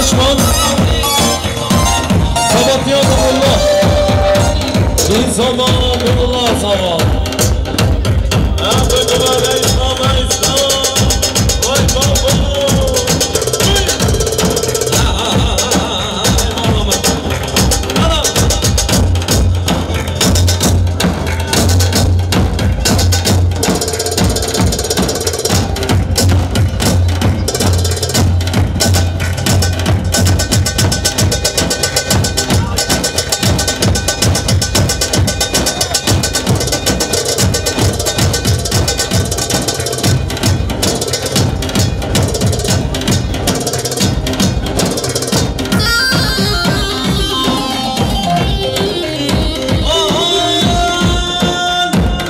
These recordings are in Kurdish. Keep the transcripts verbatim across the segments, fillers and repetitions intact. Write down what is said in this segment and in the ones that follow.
Şivan. Sabatiya Nurullah. Bin zaman Nurullah Sawa.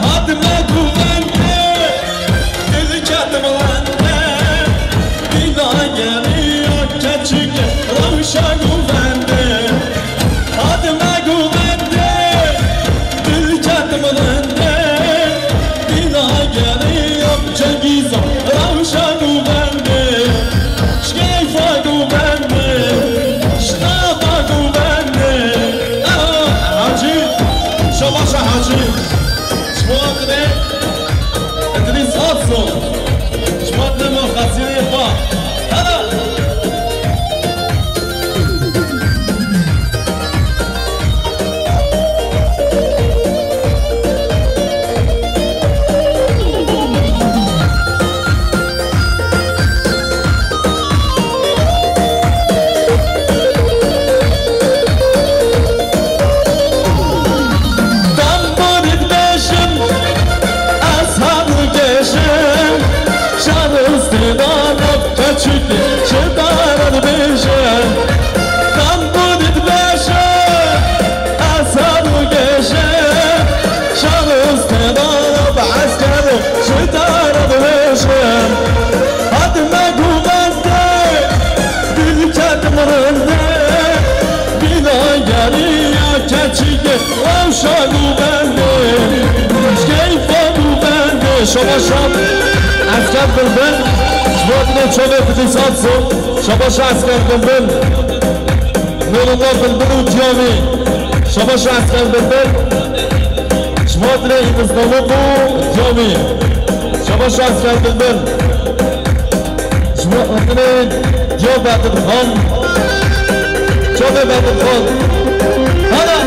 Hatime guvende, dil ketim wende, dila geliya keçik rewşa guvende. Hatime guvende, dil ketim wende, dila geliya Cengîza rewşa guvende. Şkeyfa guvende, şnafa guvende. Aha, Hacî, şabaşa Hacî. Ji bo Adilê Idrîs Aksoy. Ji bo Adilê me xezînê xwe. Hela! Tamborî dibêjim, ez hemû gêjim, şaristê dana keçikê ji dara dibêjim. Tamborî dibêjim, ez hemû gêjim, şaristê dana bi eskerê ji dara dibêjim. Hatime guvende, dil ketim rinde, bîna geriya keçikê rewşa guvende. Keyfa guvende. Şabaşa Esker Bilbil. Ji bo dilê çavê Kudîs Aksoy. Şabaşa Esker Bilbil. Nurullah Bilbil û Diyamî. Şabaşa Esker Bilbil. Ji bo dilê Îdiz Davut û Diyamî. Şabaşa Esker Bilbil. Ji bo hatinê ya Bedirxan. Çavê Bedirxan. Hana!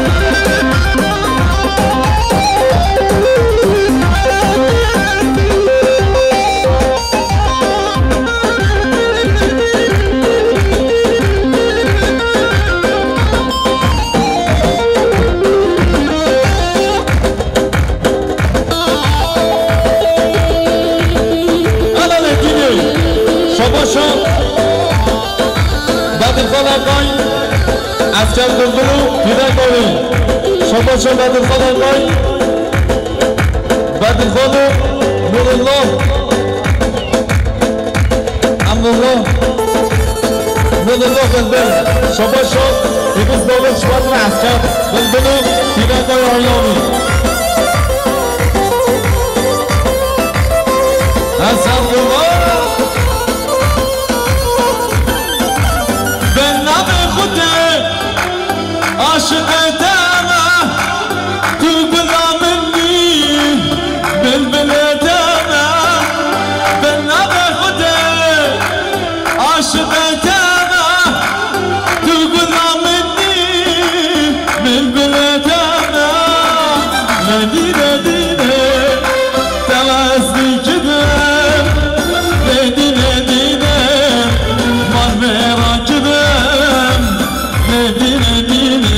Ala Lêtînê, şabaşa Bedirxan Akay, Esker Bilbil û pîreka wî. Şabaşa Bedirxan Akay, Bedirxan û Nurullah. Emrullah. Nurullah Bilbil. Şabaşa. Îdiz Davut ji bo Esker Bilbil û pîreka Yahya wî. Esker Bilbil. Ben navê Xwedê aşiqê te me, tu gula min î, bilbilê te me. Ben navê Xwedê aşiqê te me, tu gula min î, bilbilê te me. Nedî, nedî, ne. Te wez dikirim, nedî nedî ne, van mêra kirim, nedî nedî ne,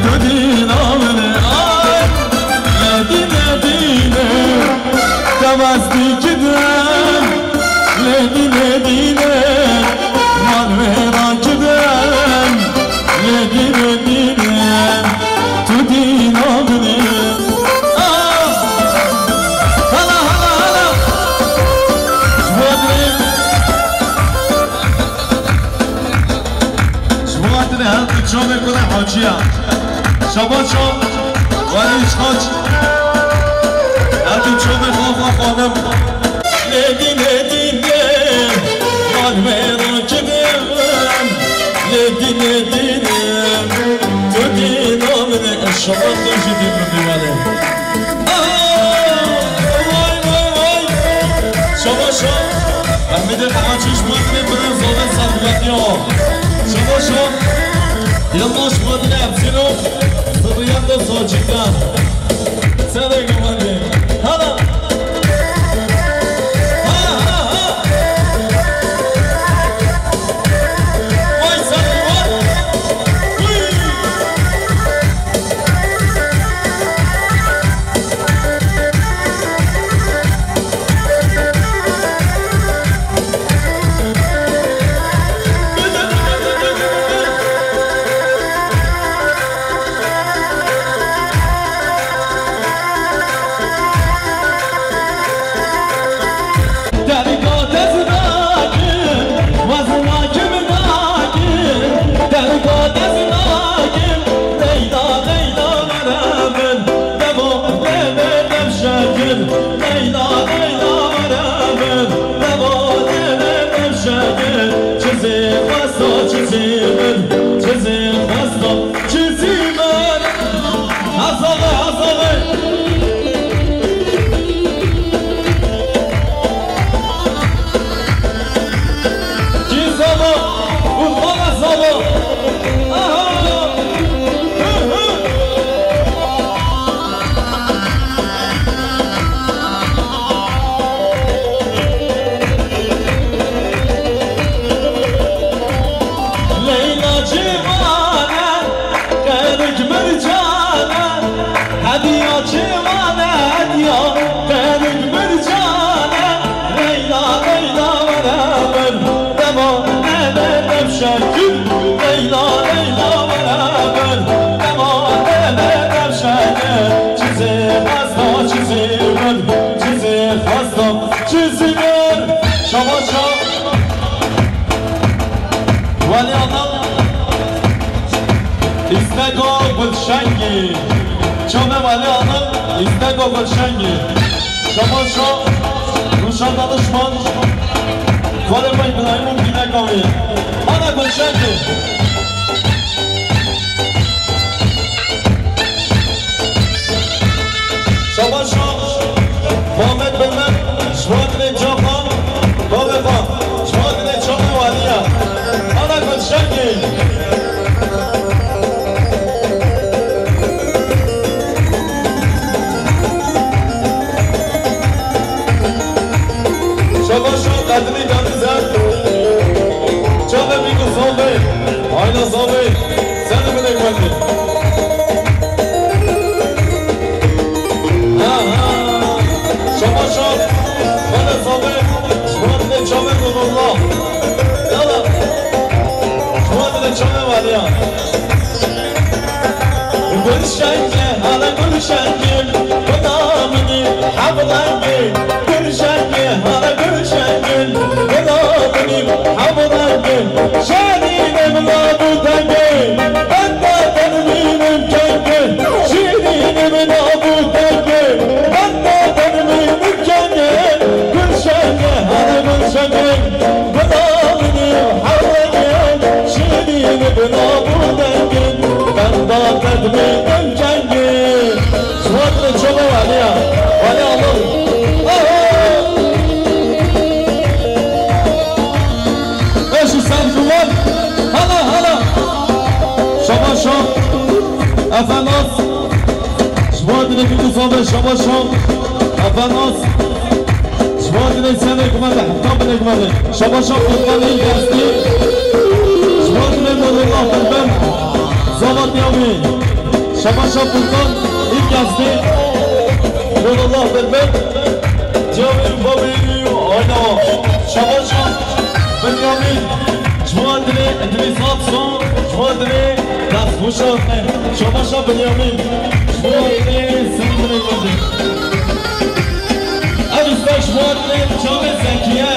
tu dîna min e, ay, nedî nedî ne, te wez dikirim, nedî nedî ne, van mêra kirim, nedî nedî ne, tu dîna min e. Ah! Hala, hala, hala! Ji bo Adilê, ji bo Adilê her du çavê ku ne Hacî ya. Şabaşa, Welî Hac. Her du çavê xwe xwe xanim. Nedî, nedî, ne, van mêra kirim. Dînê dînim, tu dîna min e, şama tu jî dîn min bî wele. Aha! Vay, vay, vay! Şaba şa! Ehmedê Qehançî ji bo dinê birin zave serhilatiya. Şaba şa! Yallah ji bo dinê Efsîno, zirriyeta Sacîkan. Serê gumandê. Hala! Ha, ha, ha! Derga dest nakin, wezna kim nakin, derga dest nakin, Leyla, Leyla, were min, dema, deme, demşekin, Leyla, Leyla, were min, dema, deme, demşekin, çizê xwesta, çizê min, çizê xwesta, çizê min. Hazaxê, hazaxê. Kî zava? Urfan e zava. Aha! Hı hı! Leyla ciwan e, qerik mircan e, hediya ciwan e, hediya qerik mircan e. Leyla, Leyla, were min, dema nene demşekin. Leyla, Leyla, were min, dema nene demşekin. Çizê xwesta, çizê min, çizê xwesta, çizê min. Şaba şa. Welî Anam, îsteka Gulşengî. Çavê Welî Anam, îsteka Gulşengî. Şaba şa, rûşa danişman, Xalê Bey Birahîm û pîneka wî. Ana Gulşengî. Şaba şa, Muhammed Bilmen, ji bo dilê çapa, bavê xwe, ji bo dilê çapê waliya. Ana Gulşengî. Şaba şa, qedimî danî ser. Çavê bî ku zobê, ayna zobê. Sen de bilek wendî. Ha, ha. Şaba şa. Bana zobê. Ji bo dilê çavê Nurullah. Yala. Ji bo dilê çavê waliya. Gulşengê, hala Gulşengê, xweda minî hevlengê. Gulşengê, hala Gulşengê, xweda minî hevlengê. Şerînê min nabû tengê, benda dermînim kengê. Şîrînê min nabû tengê, benda dermînim kengê. Gulşengê, hala Gulşengê, xweda minî hevlengê. Şîrînê min nabû tengê, benda dermînim kengê. Ji bo dilê çavê waliya. Waliya Allahu. Aha! Eş û ser ji wan. Hala, hala. Şaba şa. Efendim. Ji bo dilê bî ku zobê, şaba şa. Efendim. Ji bo dilê serê ku me de, heta binê ku me de. Şaba şa Furkan ilk destî. Ji bo dilê Nurullah Bilbin. Zava diya wî. Şaba şa Furkan ilk destî. Nurullah Bilbin. Diya wî, babê wî, ayna. Şaba şa Binyamîn. Ji bo dilê Idrîs Akson. Ji bo dilê destxweşa me. Şaba şa Binyamîn. Ji bo dilê Sindrê Murdî. Ev îstek ji bo dilê çavê Zekiye.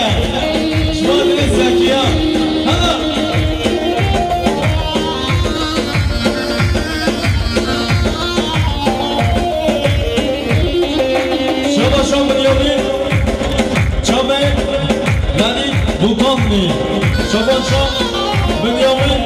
Ji bo dilê Zekiye. Hela. Şaba şa Binyamîn. Çavê Melîk Dukanlî. Şaba şa Binyamîn.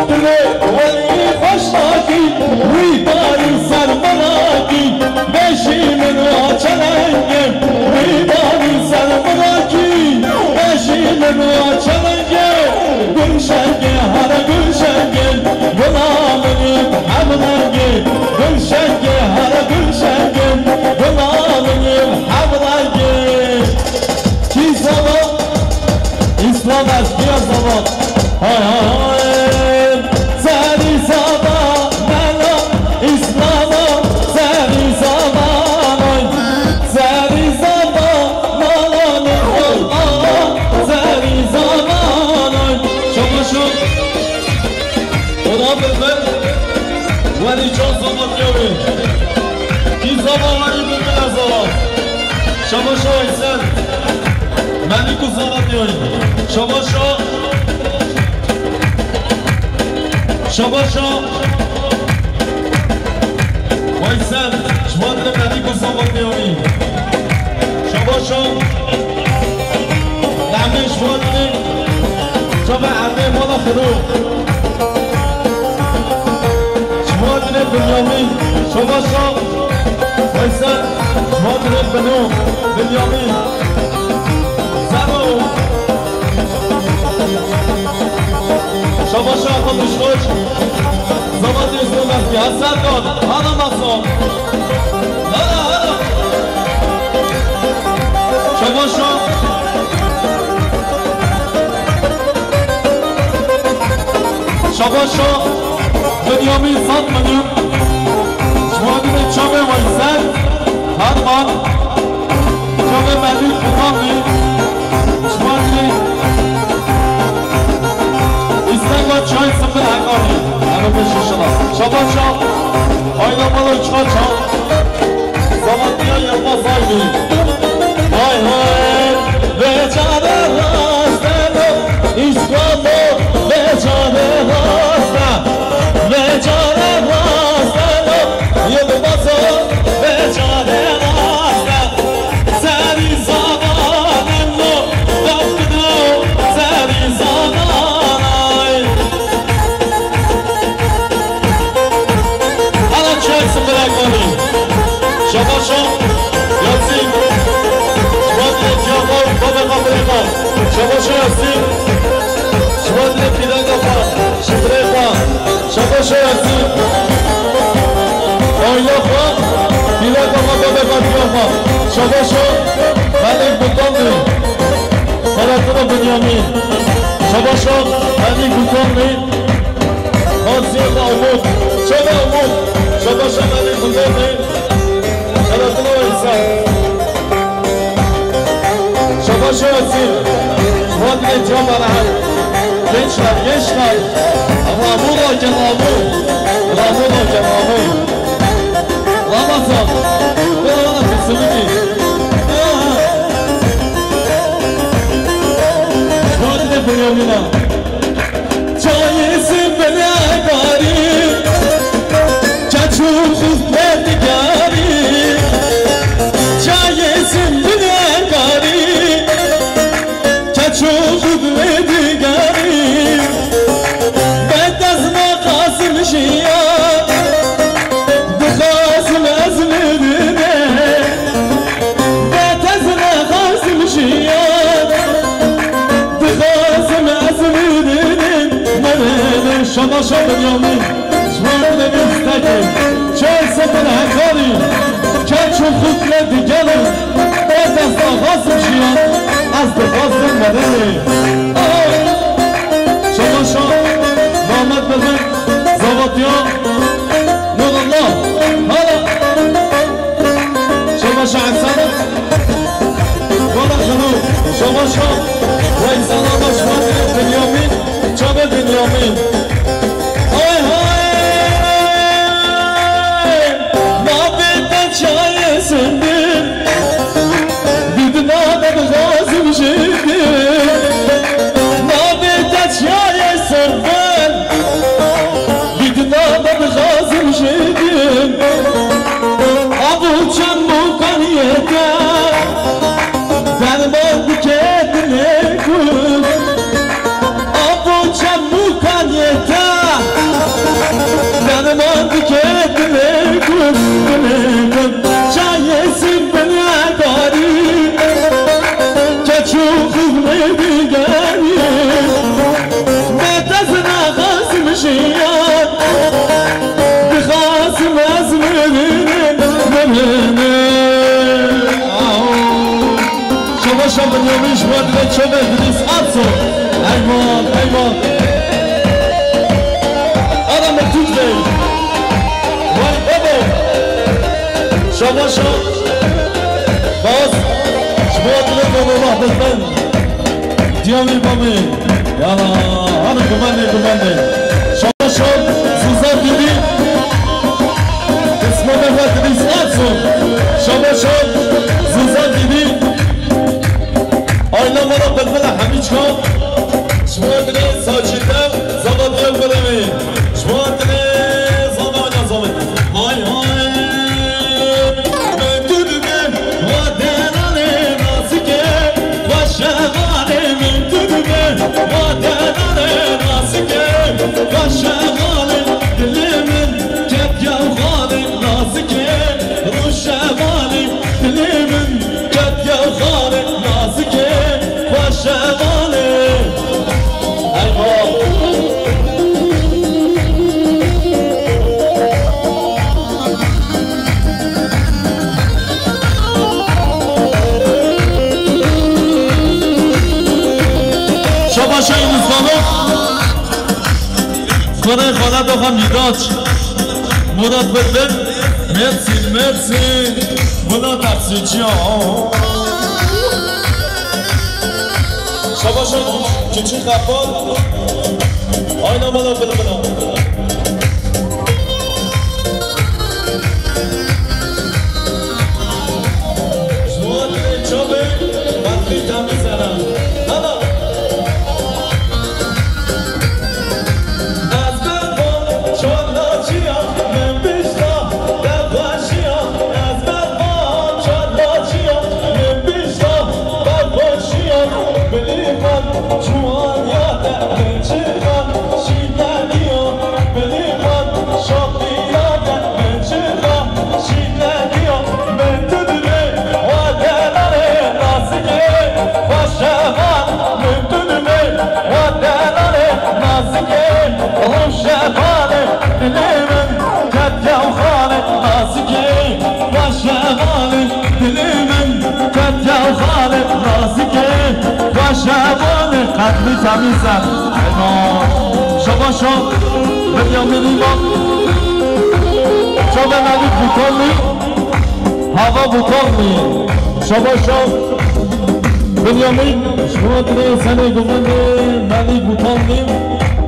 Welî xweş nakî, wî darî ser min rakî, beşî min wa çelengê, wî darî ser min rakî, beşî min wa çelengê. Gulşengê, here gulşengê, gula min ê hevlengê. Gulşengê, here gulşengê, gula min ê hevlengê. Kî zava? Îslam ez, kî zava? Hay hay hay. Serî zava mela Îslama, serî zava nay. Serî zava mala Nexal Allah, serî zava nay. Şabaşo. Oda bilbil. Welî çaw zava diyawî. Kî zava welî bilbil ez zava. Şabaşo Aysel. Melîk û zava diyawî. Şabaşo. Şabaşo. Weysel, ji bo dilê Melîk û Sabat Niyamî. Şabaşo. Nehmê ji bo dilê çavê Erdê mala Xiro. Ji bo dilê Binyamîn. Şabaşo. Weysel, ji bo dilê Bino, Binyamîn. Sero. Şabaşa xwe dişxoş. Zava dêsto mezgî. Hesendon. Hana maso. Hana, hana. Şabaşa. Şabaşa. Binyamîn sat milyar. Ji bo dilê çavê Weysel. Herman. Çavê Melîk Kutanlî, ji bo dilê îsteka çay simbir hekarî. Eve beş inşallah. Şabaşa, ayna balo çiqa çaw. Zavatiya Yilmaz Aydin. Hay hay, vê çavê rast e, îslamê vê çavê rast e. Vê çavê rast e, Yilmaz Aydin. Vê çavê rast e. Serî zamanê lo, daf dido, serî zamanay. Hala çay simbirek mali. Şabaşo, Yasîn. Şubat Tiyago, Baba Kafrika. Şabaşo Yasîn. Şubat Tiyago, Şifreka. Şabaşo Yasîn. Ayla xwe, pîreka xwe, bebeka diya xwe. Şabaşo Melîk Gutanlî. Xelatino Binyamîn. Şabaşo Melîk Gutanlî. Xasiyeta Umut. Çavê Umut. Şabaşo Melîk Gutanlî. Xelatino Weysa. Şabaşo Yasîn. Hadi Cem Arahal. Gençler, gençler. Ramuda Kenamu. Ramuda Kenamu. Ramazan. Bana kesinlikle. Hadi de Bünyamin'e. Çayê simbirê karî, çaçû xist me digarî. Çayê simbirê karî, çaçû xist me digarî. Bed ez naxazim jiya, dixazim ez mirine. Bed ez naxazim jiya, dixazim ez mirine. Şabaşa Binyamîn, ji bo dilê min stekê. Çay sefir hekarî, keç û xut le digelin. Bed ez naxazim jiyan, ez dixazim merînê. Ay! Şabaşa, Mehmet Bebe, Zavatiya, Nurullah, hala. Şabaşa Hasan. Wala xelo, şabaşa, Weysel Abaş, Fatih Binyamîn, çavê Binyamîn. Ay hay! Navê te çayê sindir, didina de dixwazim jêdir. Navê te çayê sindir, didina de dixwazim jêdir. Abo çem û kaniyê te, derman dike dilê Binyamîn ji bo dilê çavê Dilîs Atso. Eyvan, eyvan. Ana me tut be. Vay babo. Şabaşa. Bas. Ji bo dilê Nurullah Bilbil. Diyamî bamê. Yala. Hadi gumende, gumende. Şabaşa. Zuzan Didi. Kısmı Mehmet Dilîs Atso. Şabaşa. Zuzan Didi. Ayna mala bilbila hemî çiqa. Ji bo dilê Sacîte, zava diya bilemê. Ji bo dilê zava ana zava. Hay hay. Min tu dibê, wa delalê nasike. Wa şevalê min tu dibê, wa delalê nasike. Wa şevalê dilê min, ketiya xalê nasike. Rûşevalê dilê min. Ketiya xalê nazikê xweşevalê. Eywa. Şabaşa Yunus Namık. Xwedê xala doxa Mîdaç. Murat Bilbil. Merci, merci. Buna taksiciya. Şabaşa küçük kapı. Ayna bana bilbila. Şuan ve çabe, matri tamizana. Tamam. Ez bebam çalaçiya min bişta, devaşiya. Ez bebam çalaçiya min bişta, devaşiya. Bilî min ciwaniya te min çiqa şîneniya. Bilî min şapiya te min çiqa şîneniya. Min tu dibê wa delalê nasikê xweşevan. Min tu dibê wa delalê nasikê. Rûşevanê dilê min ketiya xalê nasikê. Xweşevanê dilê min ketiya xalê nasikê. Xweşevanê qedmî temîze. Eyvah. Şabaşa Binyamînî bak. Çabe Melîk Butanlî. Hava Butanlî. Şabaşa Binyamîn. Ji bo dilê senê guvendê Melîk Butanlî.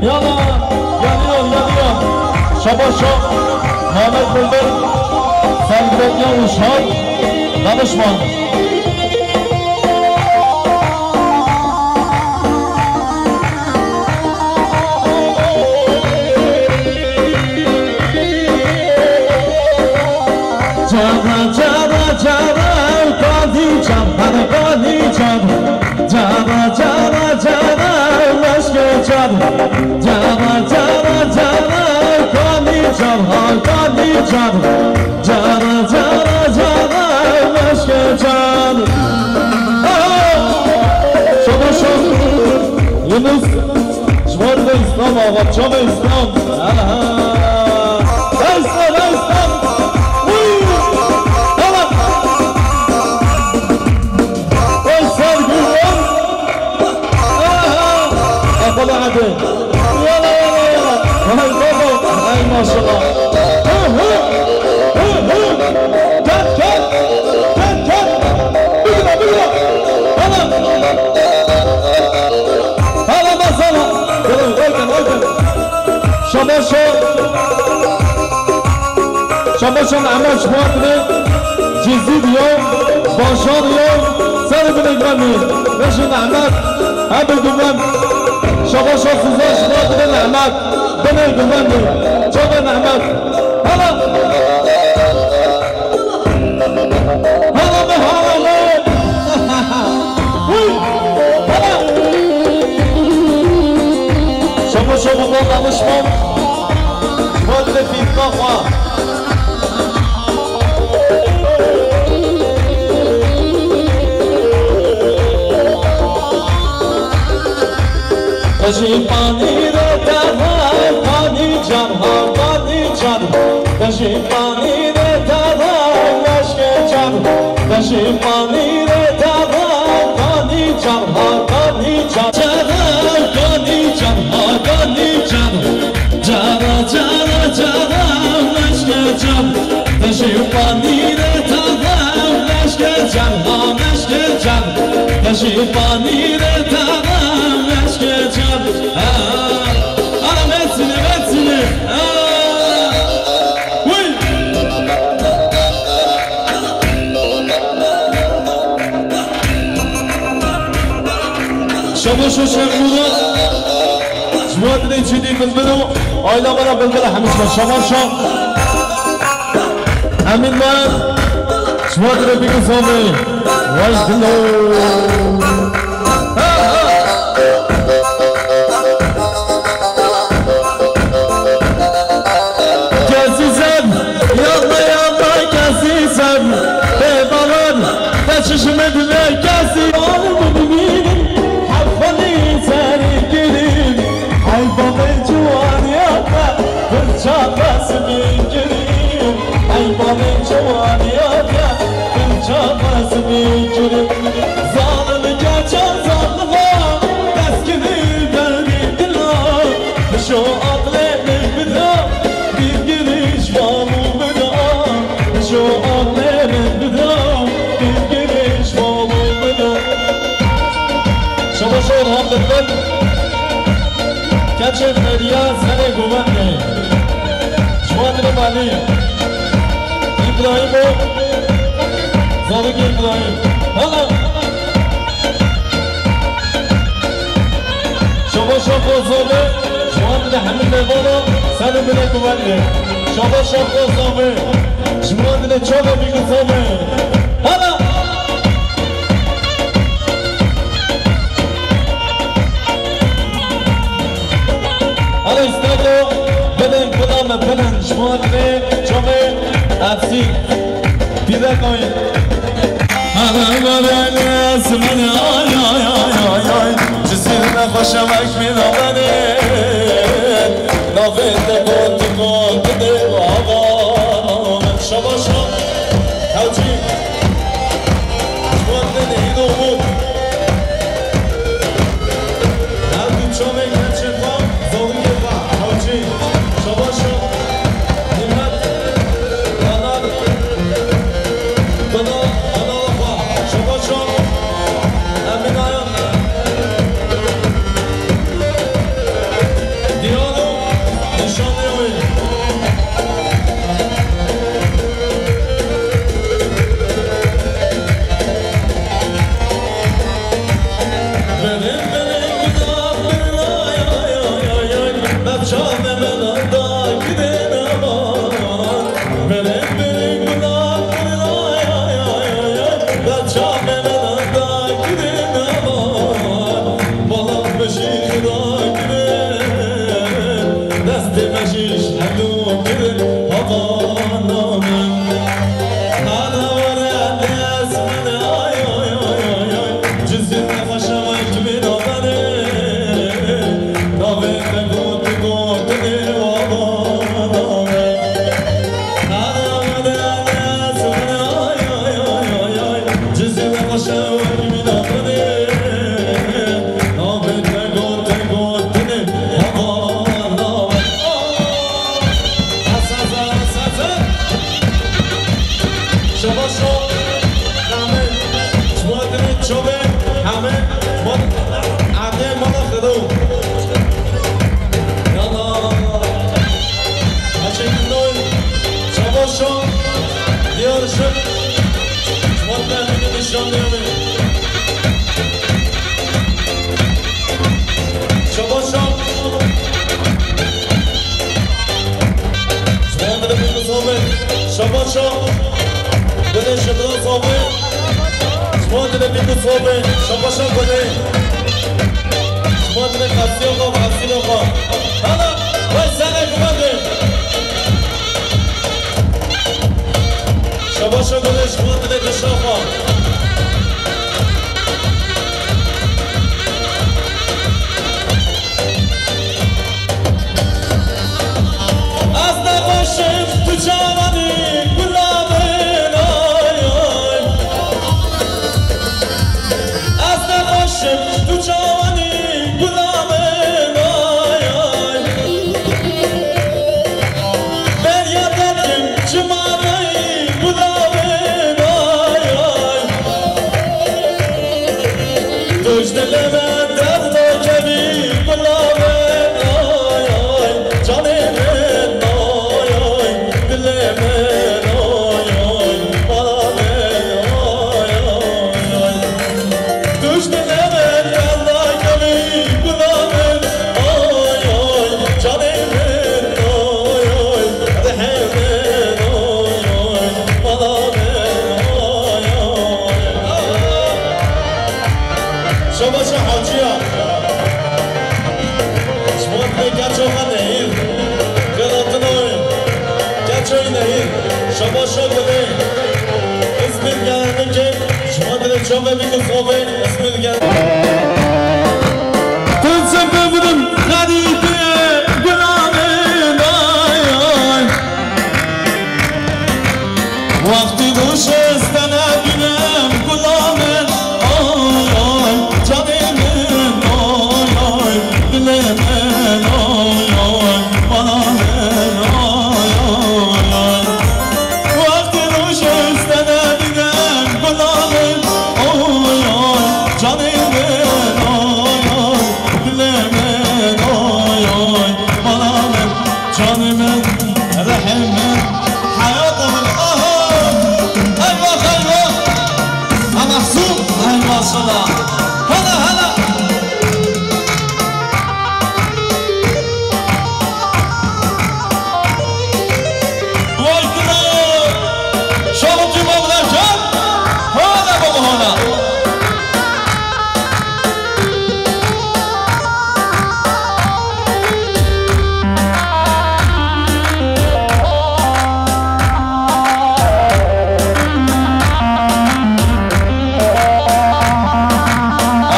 Yala, geliyor, geliyor. Şabaşa Mehmet Bilbil. Sergilediyor uşak. Danışman. Cara, cara, cara, qanî can, hadi qanî can. Cara, cara, cara, meşke can. Cara, cara, cara, qanî can, ha qanî can. Cara, cara, cara, meşke can. Aha! Şabaş, şabaş. Yunus, ji bo dilê Îslam axa, çavê Îslam. Aha! Hey Îslam, hey Îslam. Uy! Hala! Hey Sergül'üm. Aha! Akala hadi. Yala, yala, yala. Hay baba. Hay maşallah. Hı hı. Hı hı. Gel, gel. Gel, gel. Bigre, bigre. Hala. Hala masala. Gel, gel, gel, gel. Şabaşa. Şabaşa Mehmet Şubatlı. Cizî diyo, Başar yo, ser binê guvenî. Vejin Ehmed, hebe guven. Şabaşa Suzan ji bo dilê Ehmed, binê guvenî. Çavên Ehmed. Hala. Hala me, hala me. Uy, hala. Şabaşa Suzan danışman. Ji bo dilê fîrka xwe. Ji panî re teva, panî can, ha, panî can. Ji panî re teva, meşke can. Ji panî re teva, panî Şipanî de tadam eşke can. Ah, ana vetsine, vetsine. Ah, uy. Şabaşo Şex Murat. Ji bo dilê çi dî bilbil û aîla me re bilbil e hemî şabaşo. Emîn me. Ji bo dilê bîk û zomê. Weş dilo. Kesî ser, yalla yalla kesî ser. Bê bawer, te çişmê dile kesî. Hevxwedî serî kirin, heyfa me ciwaniya te, pirça xesimî kirin. Heyfa me ciwaniya te, pirça xesimî kirin. Zalim keçe zalima, dest kirî derdî dila. Bişo aqlê min bida, bîr giriş bal û bida. Bişo aqlê min bida, bîr giriş bal û bida. Şabaş ol, Hamlet ben. Keçê Feriya serê govendê. Ji bo dilê malî. Îbrahîm û zarokê Îbrahîm. Hala. Şabaş ol, Kozovê. Ji bo dilê hemî mêvana ser û dilê govendê. Şabaş ol, Kozovê. Ji bo dilê çavê bîk û zomê. Hala. Alo, îstego, bidin, gula me, bidin, ji bo dilê çavê Efsîn. Pîrek ayê. Alo, bidin, Efsîn, ay, ay, ay, ay, ay. Cizîr me xweşe wek min avenê. Navê te got, got, dê, ava, ava. Şabaş, şabaş. Hewcî. Ji bo dilê Nehîd û Umut. Her du çavên keçên xwe, zarokên xwe, hewcî. Şabaş o. Himmet. Kanal. Kanal, kanala xwe. Şabaş o. Emîn Ayan. Diyalo. Nîşanê wê. Destê me jî ji hevdû kirin havana min. Hada were dest min, ay, ay, ay, ay, ay. Cizîr me xweşe wek min avenê. Navê te got, got, dê havana min. Hada were dest min, ay, ay, ay, ay, ay. Cizîr me xweşe wek min avenê. Navê te got, te got, dilê hevala. Esa, esa, esa, esa. Şabaş o. Hemê. Ji bo dilê çavê. Hemê. Erdê mala xedo. Yala. Heçê Gundoy. Şabaş o. Diyar Şık. Ji bo dilê nîşanê wê. Şabaşa. Ji bo dilê Bîk û Zomê. Şabaşa. Gulê Şidra Zomê. Ji bo dilê Bîk û Zomê. Şabaşa gulê. Ji bo dilê Qasîya xwe, Qasîla xwe. Hala, vay sene gumendê. Şabaşa gulê ji bo dilê Dişa xwe. Ez nexweşim tu çawanî gula min, ay, ay. Ez nexweşim tu çawanî gula min, ay, ay. Çavê bî ku sobê, ismê digel. Qulsim bibrim xerîbê gula min, ay, ay. Wextî rojê stene bînim gula min, ay, ay. Canê min, ay, ay. Dilê min, ay, ay. Bala min, ay, ay, ay. Wextê rojê stene bînin gula min, oy, oy, canê min, oy, oy, dilê min, oy, oy, bala min, canê min, rehê min, heyata min, aha! Eyvah, eyvah! Ha Mehsûm, hey maşallah! Hele, hele! Vay kilo! Şaxtî mamlekat! Hala baba hala!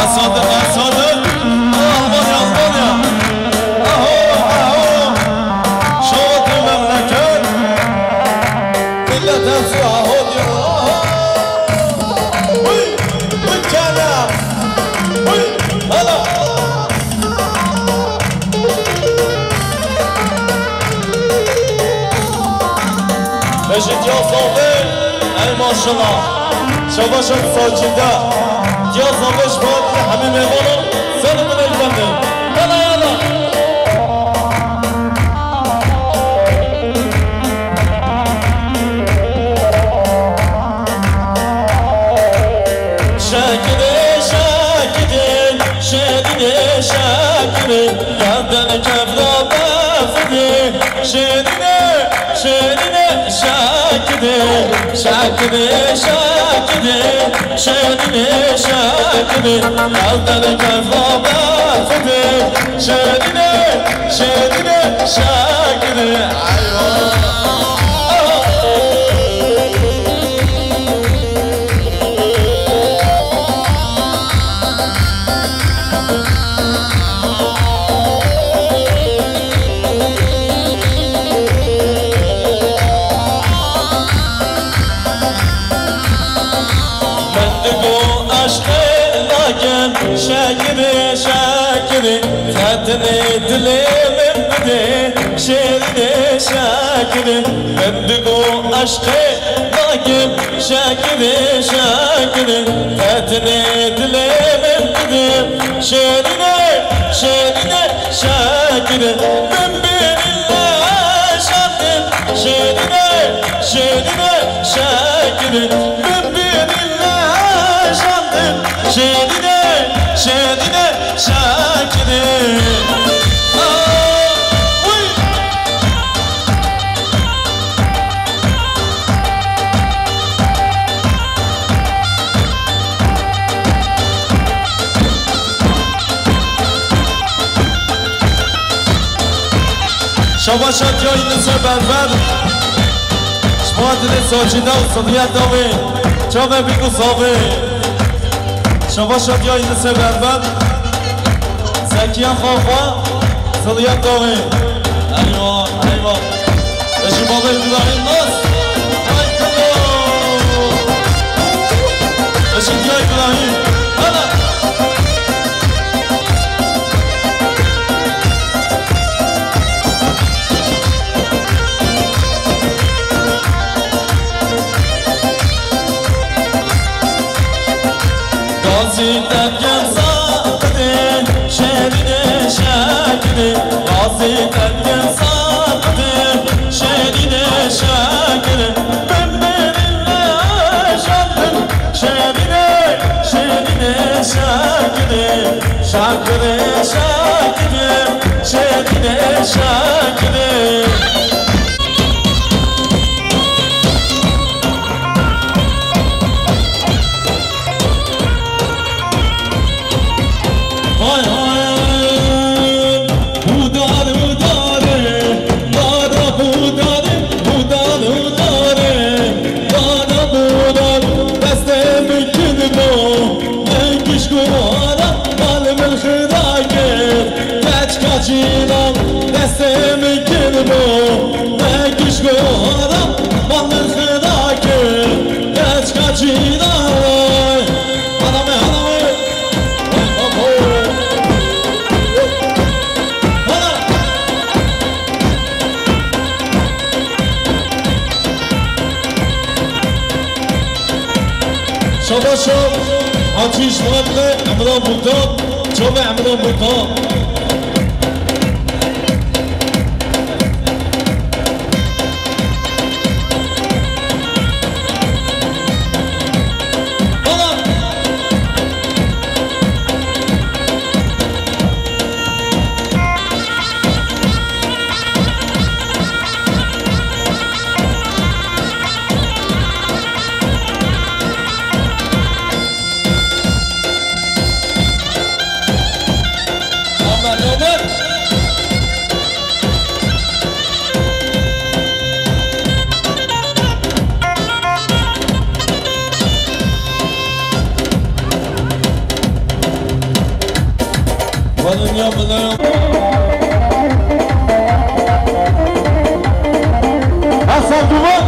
Asadık, asadık! Almanya, Almanya! Aho, aho! Şaxtî memleket! Millet hepsi aho diyor. Aho! Huy! Huy kele! Huy! Hala! Beşik ya zalde, ey maşallah. Şabaşa sacinde. Ya zalde şifa hemî mêvanan. Sen bu ne kendin? Hala hala. Şakirê, şakirê, şêrînê, şakirê, gavden kevra befirê. Şêrînê, şêrînê, şakirê, şakirê, şakirê, şêrînê, şakirê, gavden kevra befirê. Şêrînê, şêrînê, şakirê. Eyvallah. Min digo eşqê nakin, şakirê, şakirê, tetinê dilê min bidê, şêrînê, şakirê. Min digo eşqê nakin, şakirê, şakirê, tetinê dilê min bidê, şêrînê, şêrînê, şakirê. Min bêrî leşandin, şêrînê, şêrînê, şakirê. Min bêrî leşandin, şêrînê, şêrînê, şakirê. Ah, uy. Şabaşa diyayî li ser berber. Ji bo dilê sacîne û sirriya dawê. Çavê bîk û savê. Şabaşa diyayî li ser berber. Zekiya xaxa, ziliya dawê. Eywa, eywa. Eşi babê Îbrahîm Nas. Ay kilo. Eşi diya Îbrahîm. Hala. Gazî te dikin saqidê, şêrînê şakirê. Gazî te dikin saqidê, şêrînê şakirê. Min bêrî leşandin, şêrînê, şêrînê şakirê. Şakirê, şakirê, şêrînê şakirê. Hay hay, hudar hudarê, dara hudarê, hudar hudarê, dara hudar, destê min kin bo. Şabaş şabaş. Hacî Îsmaîl Emrah Buldan. Çavê Emrah Buldan. Hasan Duman.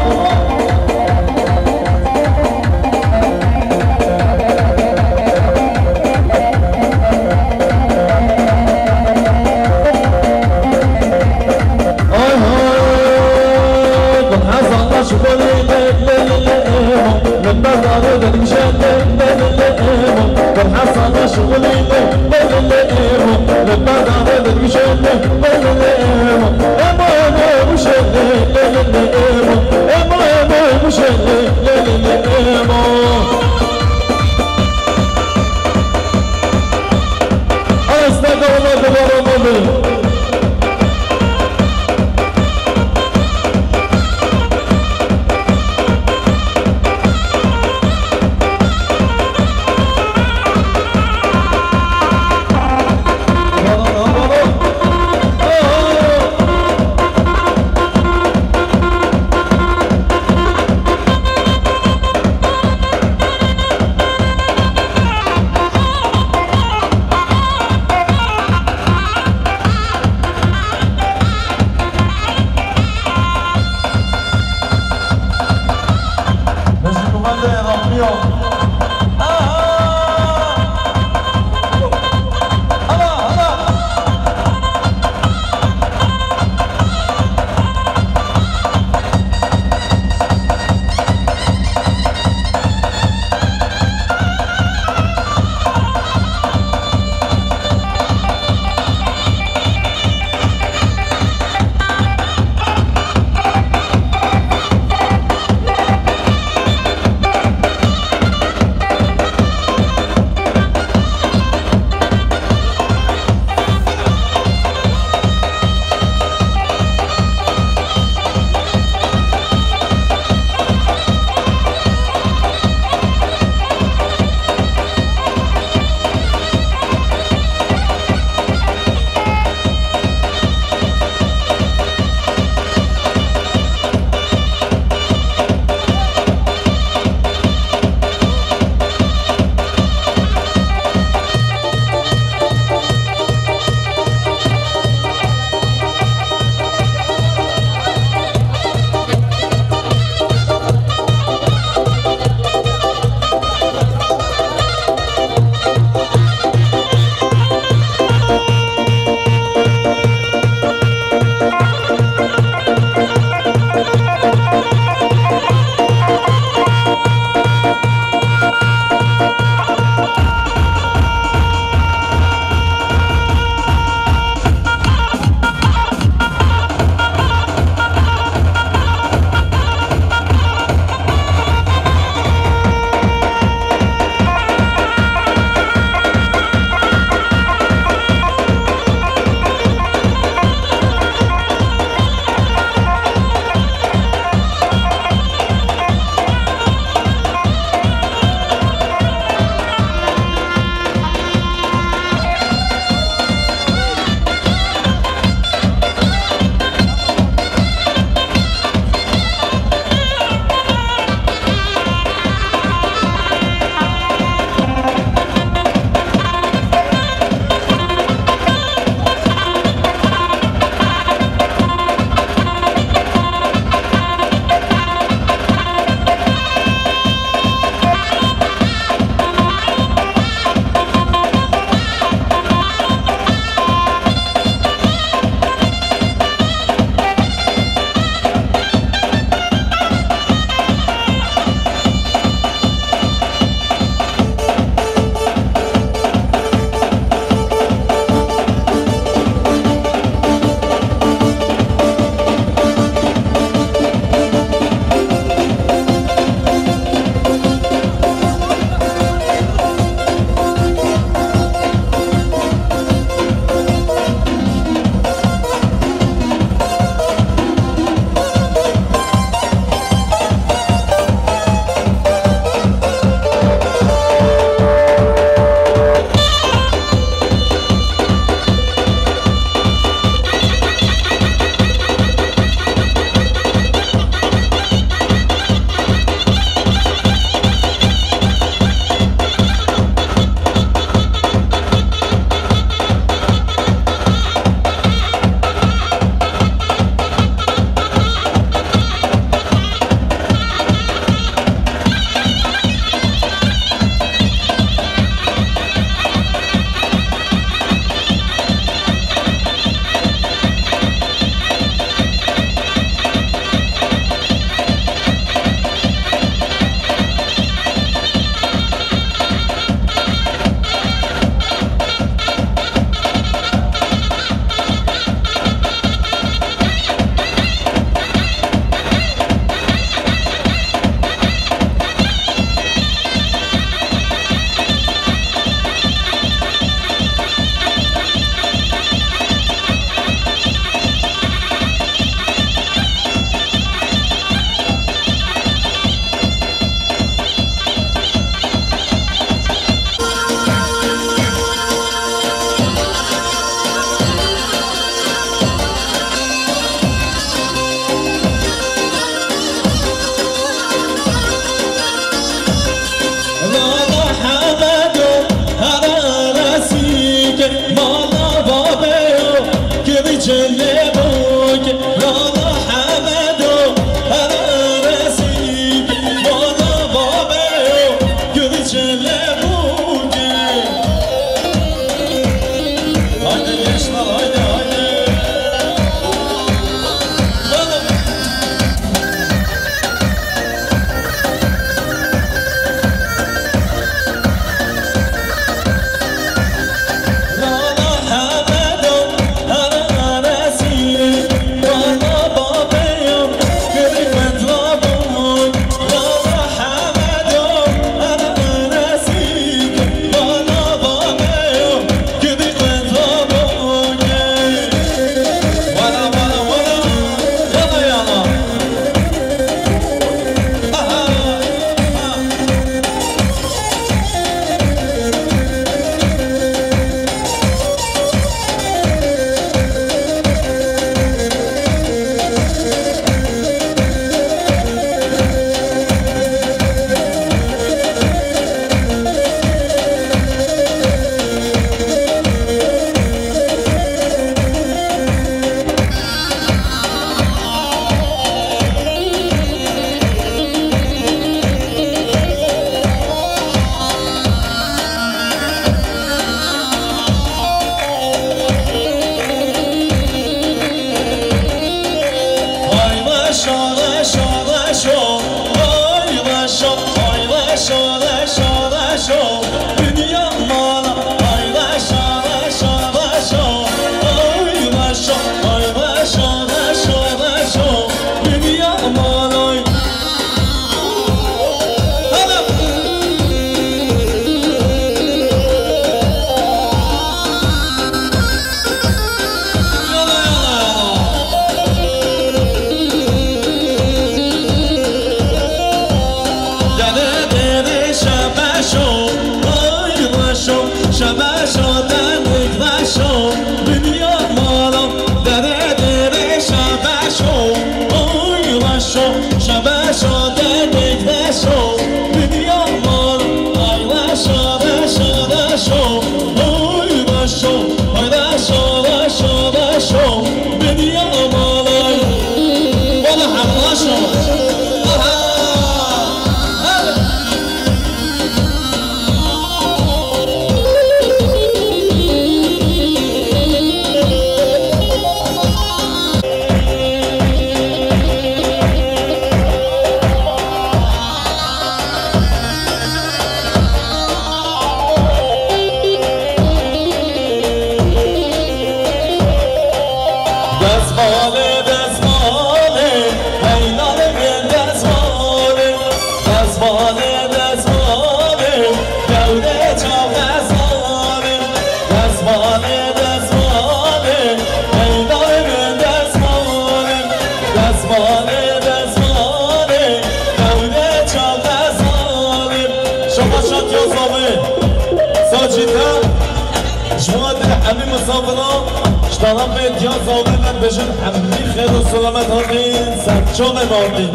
Tarafê Diyar Zalbê me dibêjin hemî xêr û selamet hatin, ser çavê me hatin.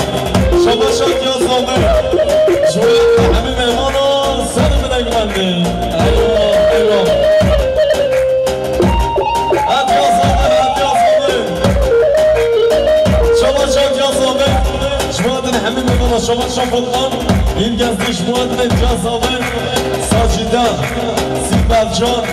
Şabaşa Diyar Zalbê ji bo hemî mêvanan ser bidegmendin. Eywa, eywa. Hadi Diyar Zalbê, hadi Diyar Zalbê. Şabaşa Diyar Zalbê ji bo hatin hemî mêvanan. Şabaşa Furkan, Îlgezdi ji bo hatin Diyar Zalbê. Sacîda, Sîbelcan.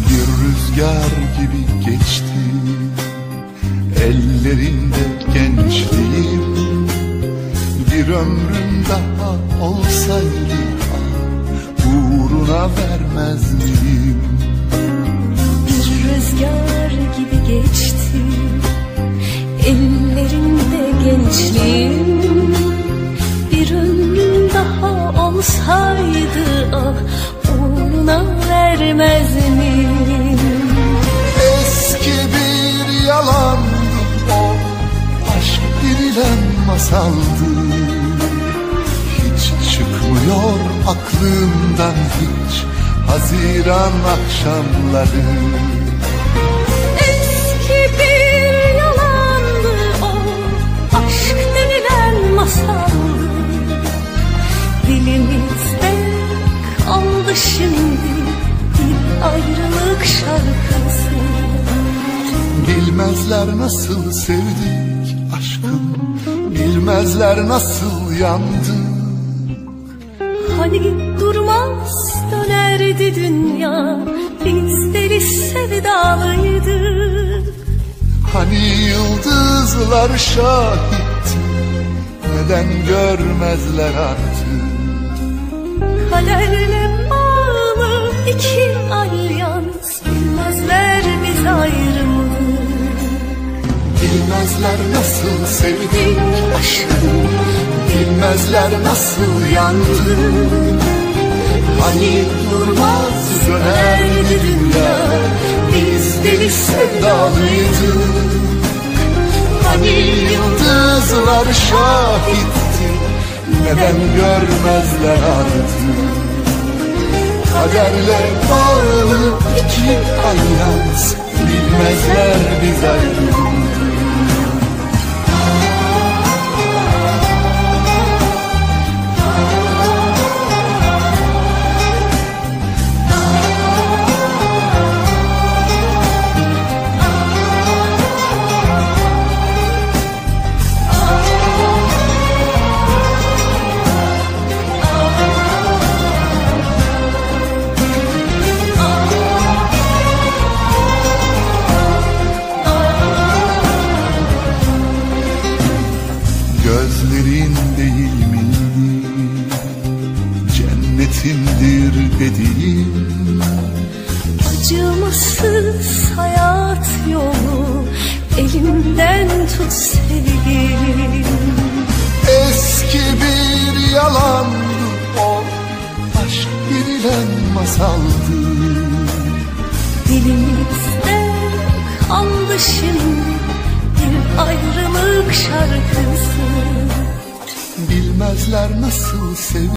Bir rüzgar gibi geçti ellerinde gençliğim. Bir ömrüm daha olsaydı, ah, uğruna vermez miyim? Bir rüzgar gibi geçti ellerinde gençliğim. Bir ömrüm daha olsaydı, ah, uğruna vermez miyim? Eski bir yalandı o, aşk denilen masaldı. Hiç çıkmıyor aklımdan hiç Haziran akşamları. Eski bir yalandı o, aşk denilen masaldı. Dilimizde kaldı şimdi bir ayrılık şarkısı. Bilmezler nasıl sevdik aşkım, bilmezler nasıl yandık. Hani durmaz dönerdi dünya, biz deli sevdalıydık. Hani yıldızlar şahitti, neden görmezler artık? Kaderle bağlı iki alyans, bilmezler biz ayrımı. Bilmezler nasıl sevdik aşkım, bilmezler nasıl yandık. Hani durmaz dönerdi dünya, biz deli sevdalıydık. Hani yıldızlar şahitti, neden görmezler artık? Kaderle bağlı iki alyans, bilmezler biz ayrıldık. dediğim. Acımasız hayat yolu, elimden tut sevgilim. Eski bir yalandı o, aşk denilen masaldı. Dilimizde kaldı şimdi bir ayrılık şarkısı. Bilmezler nasıl sev